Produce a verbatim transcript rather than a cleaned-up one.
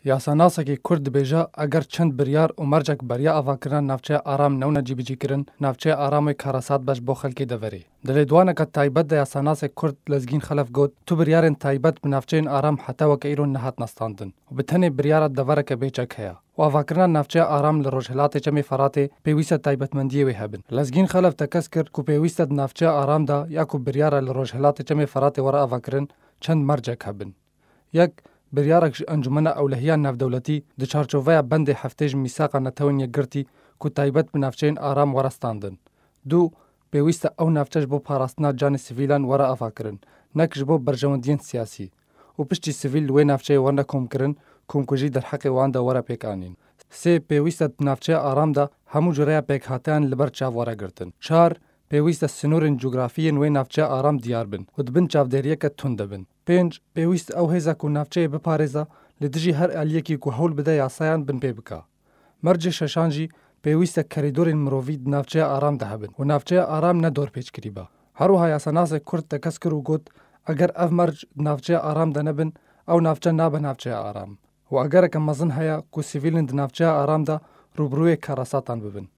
Yasanasekî Kurd dibêje, eger çend biryar û mercek beriya avakirina navçeya Aram newne cîbicîkirin, navçeya Aram wê karesat be ji bo xelkê deverê. Di lêdwaneke taybet de yasanasê Kurd Lezgîn Xelef got, tu biryarên taybet bi navçeyên Aram heta weke îro nehatine standin û bi tenê biryara devereke bê çek heye. Û avakirina navçeya Aram li rojhilatê Çemê Feratê pêwîste taybetmendiyê wê hebin. Lezgîn Xelef tekez kir ku pêwîste di navçeya Aram de ya ku biryara li rojhilatê Çemê Feratê were avakirin, çend mercek hebin. Yek, biryarek ji Encûmena Ewlehiya Navdewletî di çarçoveya bendê heftê ji Mîsaqa Netewên Yekgirtî ku taybet bi navçeyên Aram were standin. Du, pêwîst e ew navçe ji bo parastina canê sivîlan were avakirin, nek ji bo berjewendiyên siyasî. Û piştî sivîl li wê navçeyê werine komkirin, komkujî derheqê wan de were pêkanîn. Sê, pêwîst e di navçeya Aram de hemû cureya pêkhateyan li ber çav were girtin. Çar, pêwîst e sînorên cografî yên wê navçeya Aram diyar bin û di bin çavdêriyeke tund de bin. Pênc, pêwîst e ew hêza ku navçeyê biparêze, li dijî her aliyekî ku hewl bide yasayan bin pê bike. Mercê şeşan jî, pêwîst e kerîdorên mirovî di navçeya Aram de hebin û navçeya Aram ne dorpêçkirî be. Her wiha yasanasê Kurd tekez kir û got, eger ev merc di navçeya Aram de nebin, ew navçe nabe navçeya Aram. Û egereke mezin heye ku sivîlên di navçeya Aram de rûbirûyê karesatan bibin.